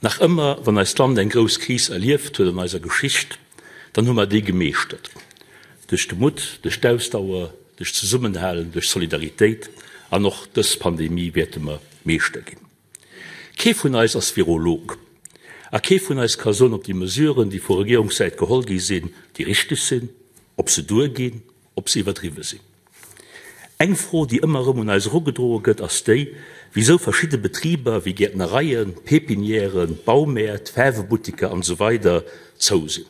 Nach ëmmer, wann eist Land eng grouss Kris erlieft huet an eiser Geschicht, dann hu mer déi gemeeschtert. Duerch de Mutt, duerch d'Ausdauer, duerch d'Zesummenhalen, duerch Solidaritéit. An och dës Pandemie wäerte mer Meeschter ginn. Kee vun eis ass Virolog a kee vun eis ka soen, ob déi Mesuren, déi vu Regierungssäit geholl gi sinn, déi richteg sinn, ob se duerginn, ob se iwwerdriwwe sinn. Eng Fro, déi ëmmer erëm un eis erugedroe gëtt, ass déi, wisou verschidde Betriber wéi Gäertnereien, Pépinièren, Baumäert, Faarwebuttiker an esou weider zou sinn.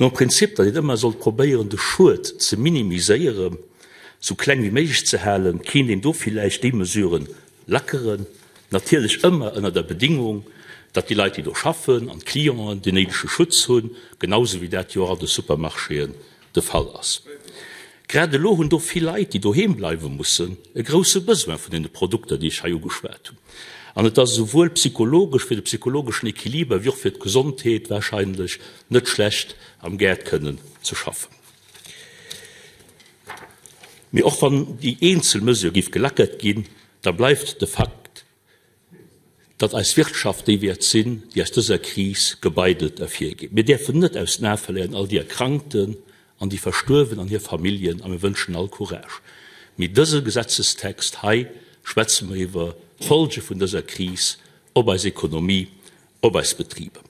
Nom Prinzip, datt een ëmmer sollt probéieren, de Schued ze minimiséieren, sou kleng wéi méiglech ze halen, kéint een do villäicht déi Mesuren lackeren, natierlech ëmmer ënner der Bedingung, datt déi Leit, déi do schaffen, an d'Clienten den néidege Schutz hunn, genau sou wéi dat jo och an de Supermarchéen de Fall ass. Grad elo hunn do vill Leit, déi doheem bleiwe mussen, e grousse Besoin vun deene Produkter, déi ech hei ugeschwat hunn. An et ass esouwuel psychologesch, fir de psychologeschen Equiliber, wéi och fir d'Gesondheet wahrscheinlech net schlecht, am Gaart kënnen ze schaffen. Mee och wann déi eenzel Mesure géif gelackert ginn, da bleift de Fakt, datt eis Wirtschaft déi wäert sinn, déi aus dëser Kris gebeidelt ervirgeet. Mir däerfen net aus den Ae verléieren all déi Erkrankten an déi Verstuerwen an hir Familljen a mir wënschen all Courage. Mee dëse Gesetzestext hei schwätze mer iwwer d'Folge vun dëser Kris op eis Ekonomie op eis Betriber.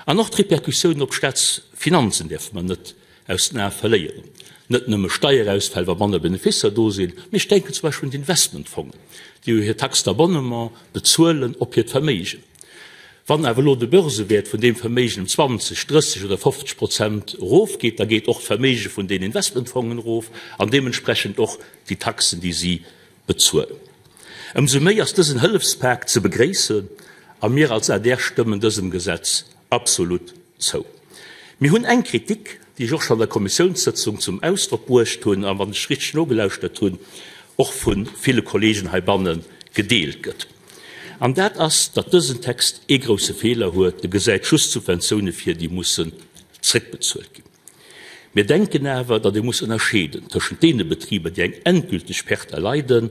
An och d'Repercussiounen op d'Staatsfinanzen däerfe mer net aus den Ae verléieren. Net nëmme Steierausfäll, wa manner Benefisser do sinn, mee ech denken zum Beispill un d'Investmentfongen, déi jo hir Taxe d'abonnement bezuelen op hiert Verméigen. Wann awer elo de Börsewäert vun deem Verméigen ëm 20, 30 oder 50 Prozent erofgeet, da geet och d'Verméige vun den Investmentfongen erof an deementsprechend och déi Taxen, déi si bezuelen. Ëmsou méi ass dësen Hëllefspak ze begréissen a mir als adr stëmmen dësem Gesetz absolut zou. Mir hunn eng Kritik, déi ech och scho an der Kommissiounssëtzung zum Ausdrock bruecht hunn a wann ech richteg nogelauschtert hunn, och vu ville Kollegen heibanne gedeelt gëtt, an dat ass, datt dësen Text ee grouse Feeler huet, E gesäit just Subventioune vir, déi mussen zréckbezuelt ginn. Mir denken awer, datt ee muss ënnerscheeden tëschent deene Betriber, déi eng endgülteg Perte erleiden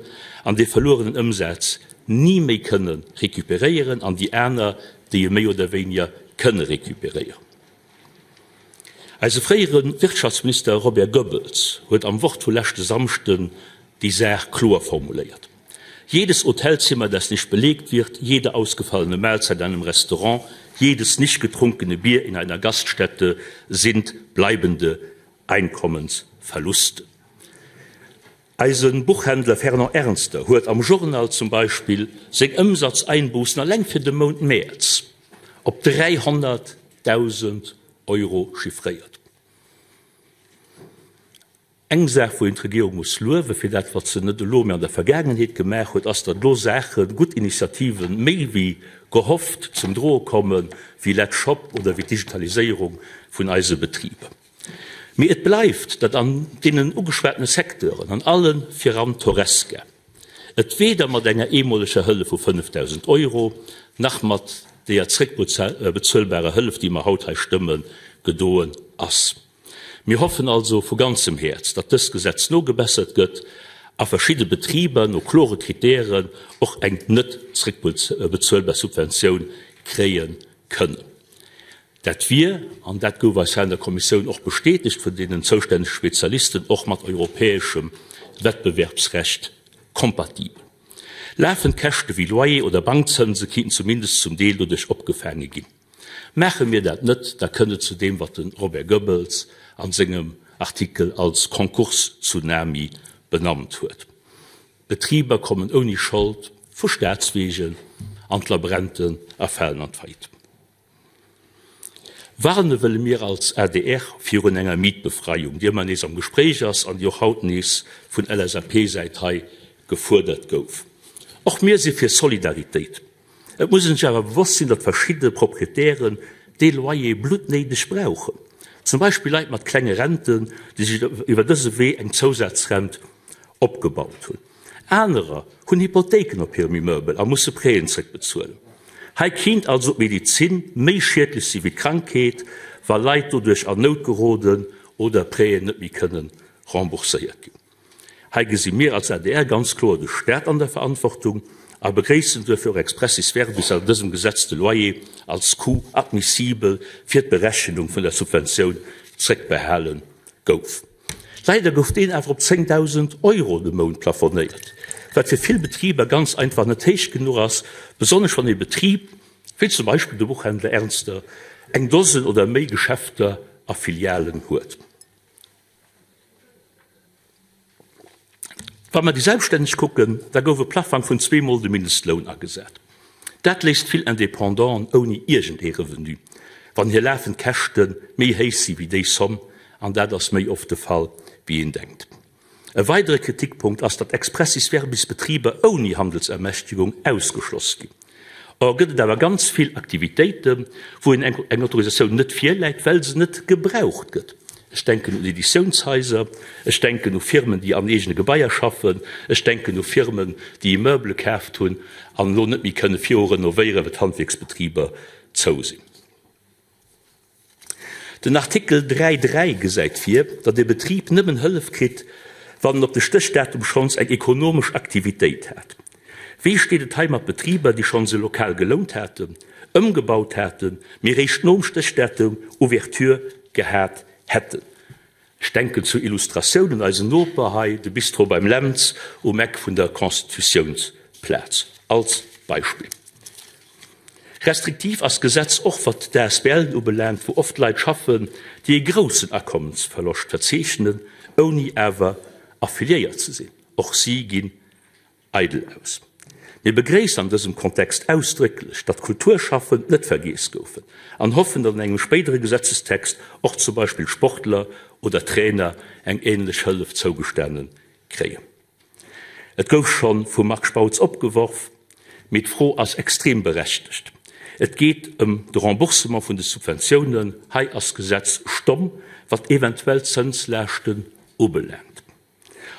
an dee verluerenen Ëmsaz ni méi kënne recuperéieren, an déi aner, déi e méi oder wéiniger kënne recuperéieren. Eise fréiere Wirtschaftsminister Robert Goebbels huet am Wort vu leschte Samschden déi Saach kloer formuléiert, Jedes Hotelzimmer, das nicht belegt wird, jede ausgefallene Mahlzeit in einem Restaurant, jedes nicht getrunkene Bier in einer Gaststätte sind bleibende Einkommensverluste. Eise Buchhändler Fernand Ernster huet am Journal zum Beispill seng Ëmsatzeinbußen alleng fir de Mount Mäerz op 300.000 Euro chiffréiert. Eng Saach, wou een d'Regierung muss luewe fir dat, wat se net elo, mä an der Vergaangenheet gemaach huet, ass, datt elo Saachen, gutt Initiativen, méi wéi gehofft zum Droe kommen, wéi LetShop oder wéi d'Digitaliséierung vun eise Betriber. Mee et bleift, datt an deenen ugeschwatene Secteuren, an alle viran d'Horesca, et weder mat enger eemoleger Hëllef vu 5.000 Euro nach mat deeër zréckbezuelbarer Hëllef, déi mer haut hei stëmmen, gedoen ass. Mir hoffen also vu ganzem Häerz, datt dëst Gesetz nogebessert gëtt a verschidde Betriber no klore Kritären och eng net zréckbezuelbar Subventioun kréie kënnen. Dat wier, an dat gouf eis hei an der Kommissioun och bestätegt vun deenen zoustännege Spezialisten, och mat europäeschem Wettbewerbsrecht kompatibel. Lafend Käschte wéi Loyer oder Bankzënse kinnten zumindest zum Deel doduerch opgefaange ginn. Maache mir dat net, da kënnt et zu deem, wat de Robert Goebbels a sengem Artikel als Konkurstsunami benannt huet. Betriber kommen ouni Schold vu Staatswegen an d'Labränten a falen an d'Faillite. Warne wëlle mir als adr virun enger Mietbefreiung, déi ëmmer nees am Gespréich ass an déi och haut nees vun LSAP-Säit hei gefuerdert gouf. Och mir si fir Solidaritéit. Et muss een sech awer bewosst sinn, datt verschidde Proprietären dee Loyer bluttnéideg brauchen. Zum Beispill Leit mat klenge Renten, déi sech iwwer dëse Wee eng Zousazrent opgebaut hunn. Anerer hunn Hypothéiken op hirem Immeubel a musse Prêten zréckbezuelen. Hei kinnt also d'Medizin méi schiedlech si wéi d'Krankheet, wa Leit doduerch an Nout geroden oder Prêten net méi kënne rembourséiert ginn. Hei gesi mir als adr ganz kloer de Staat an der Verantwortung. A begréissen duerfir och expressis verbis, datt an dësem Gesetz de Loyer als Coût admissible fir d'Berechnung vun der Subventioun zréckbehale gouf. Leider gouf deen awer op 10.000 Euro de Mount plafonéiert, wat fir vill Betriber ganz einfach net héich genuch ass, besonnesch wann ee Betrib, wéi zum Beispill de Buchhändler Ernster, eng Dosen oder méi Geschäfter a Filialen huet. Wa mer déi Selbststänneg kucken, da gouf e Plaffang vun zweemol de Mindestloun agesat. Dat léisst vill Indépendanten ouni iergendee Revenu, wann hir lafend Käschte méi héich si wéi déi Somm, an dat ass méi oft de Fall, wéi een denkt. E weidere Kritikpunkt ass, datt expressis verbis Betriber ouni Handelsermächtegung ausgeschloss ginn. Or gëtt et awer ganz vill Aktivitéiten, wou een eng Autorisatioun net virläit, well se net gebraucht gëtt. Ech denken un Editiounshaiser, ech denken u Firmen, déi an eegene Gebaier schaffen, ech denken u Firmen, déi Immeubele kaaft hunn an elo net méi kënne viru renovéieren, well d'Handwierksbetriber zou sinn. Den Artikel 3, 3 gesäit vir, datt e Betrib nëmmen Hëllef kritt, wann en op de Stéchdatum schonns eng ekonomesch Aktivitéit hat. Wéi steet et hei mat Betriber, déi schonns e Lokal gelount haten, ëmgebaut haten, mee réischt nom Stéchdatum Ouverture gehat hätten? Ech denken zur Illustratioun un eisen Noper hei, de Bistro beim Lentz um Eck vun der Constitutiounsplaz, als Beispill. Restriktiv ass d'Gesetz och wat d'ASBLen ubelaangt, wou oft Leit schaffen, déi e groussen Akommensverloscht verzeechnen, ouni awer affiliéiert ze sinn. Och si ginn eidel aus. Mir begréissen an dësem Kontext ausdrécklech, datt d'Kulturschaffend net vergiess goufen an hoffen, datt an engem spéidere Gesetzestext och zum Beispill Sportler oder Trainer eng ähnlech Hëllef zougestane kréien. Et gouf scho vum Marc Spautz opgeworf, mee d'Fro ass extrem berechtegt. Et geet ëm de Remboursement vun de Subventiounen. Hei ass d'Gesetz stomm, wat eventuell Zënslaaschten ubelaangt.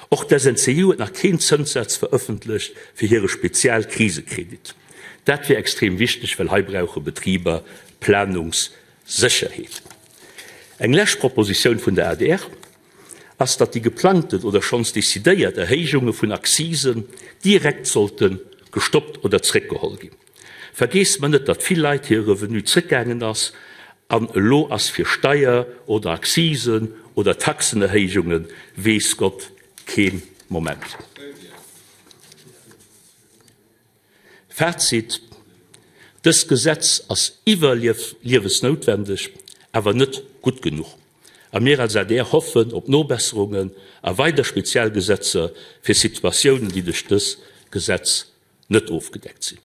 Och d'SNCI huet nach keen Zënssaz verëffentlecht fir hire Spezial-Krisekredit. Dat wier extrem wichteg, well hei brauche Betriber Planungssécherheet. Eng lescht Propositioun vun der adr ass, datt déi geplangten oder schonns decidéiert Erhéijunge vun Accisen direkt sollte gestoppt oder zréckgeholl ginn. Vergeesst mer net, datt vill Leit hire Revenu zréckgaangen ass an elo ass fir Steier oder Accisen oder Taxenerhéijunge weess Gott kee Moment. Fazit, Dëst Gesetz ass iwwerliewesnoutwendeg, awer net gutt genuch. A mir als adr hoffen op Nobesserungen a weider Spezialgesetzer fir Situatiounen, déi duerch dës Gesetz net ofgedeckt sinn.